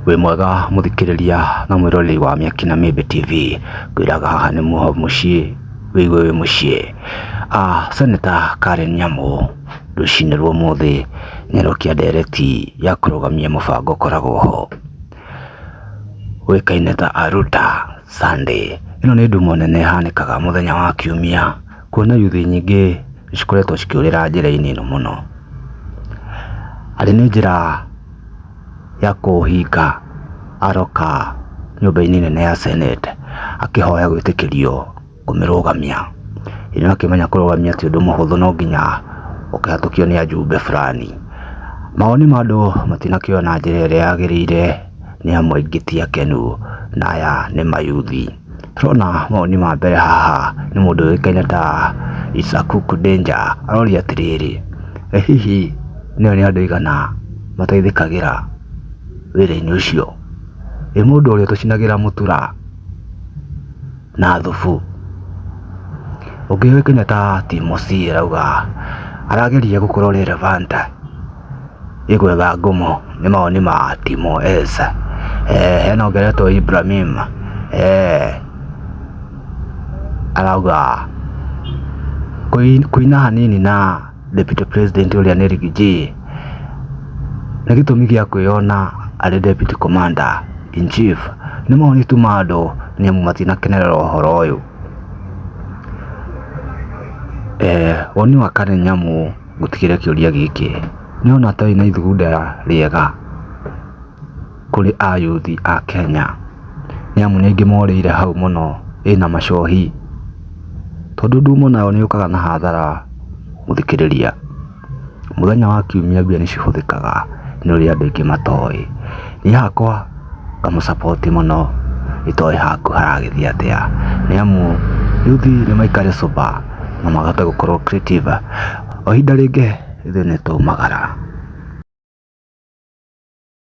Wĩ mwega mũthikĩrĩria na mwĩroreri wa Mĩaki na Mĩmbi TV, ngwĩraga haha nĩ muoho mũciĩ wĩigue wĩ mũciĩ. Senator Karen Nyamu rũcinĩ rwa ũmũthĩ nĩarokia ndereti ya kũrũgamia mũbango ũkoragwo ho ũĩkaine ta Aruta Sunday. Ĩno nĩ ndumo nene ĩhanĩkaga mũthenya wa kiumia kuona yuthi nyingĩ nĩcikoretwo cikĩũrĩra njĩra-inĩ ĩno mũno. Arĩ nĩ njĩra ya kũhinga aroka nyũmba-inĩ nene ya Senate akĩhoya gwĩtĩkĩrio kũmĩrũgamia. Ĩ nĩũrakĩmenya kũrũgamia ti ũndũ mũhũthũ no nginya ũkĩhatũkio nĩ ajumbe fulani. Mawoni ma andũ matinakĩoywo na njĩra ĩrĩa yagĩrĩire nĩ amu aingĩ ti akenu na aya nĩ mayuthi. Tũrona mawoni ma mbere haha nĩ mũndũ ũĩkaine ta Isakuku Danger aroria atĩrĩrĩ, ĩ hihi nĩo nĩ andũ aigana mateithĩkagĩra wĩra-inĩ ũcio? Ĩ mũndũ ũrĩa ũtũcinagĩra mũtura na thubu? Ũngĩ ũĩkaine ta Timoci arauga arageria gũkorwo relevant ĩ gwetha ngumo nĩ mawoni ma Timo S. Hena ũngĩ ũretwo Ibrahim arauga kũina hanini na Deputy President ũrĩa nĩ Riggy G nĩ gĩtũmi gĩa kwĩyona arĩ Deputy Commander in Chief. Nĩ mawoni tu ma andũ nĩ amu matinakenerera ũhoro ũyũ. Woni wa Karen Nyamu ngũtigĩre kĩũria gĩkĩ, nĩũrona ta wĩna ithugunda rĩega kũrĩ ayuthi a Kenya? Nĩ amu nĩ aingĩ morĩire hau mũno ĩna macohi, tondũ ndumo nayo nĩ yũkaga na hathara mũthikĩrĩria. Mũthenya wa kiumia mbia nĩ cihũthĩkaga nĩ ũrĩa andũ aingĩ matoĩ. Niĩ hakwa ngamũ support mũno itoĩ haku haragĩthiĩ atĩa, nĩ amu yuthi nĩ maikare sober na mahote gũkorwo creative. O ihinda rĩngĩ ithuĩ nĩ twaumagara.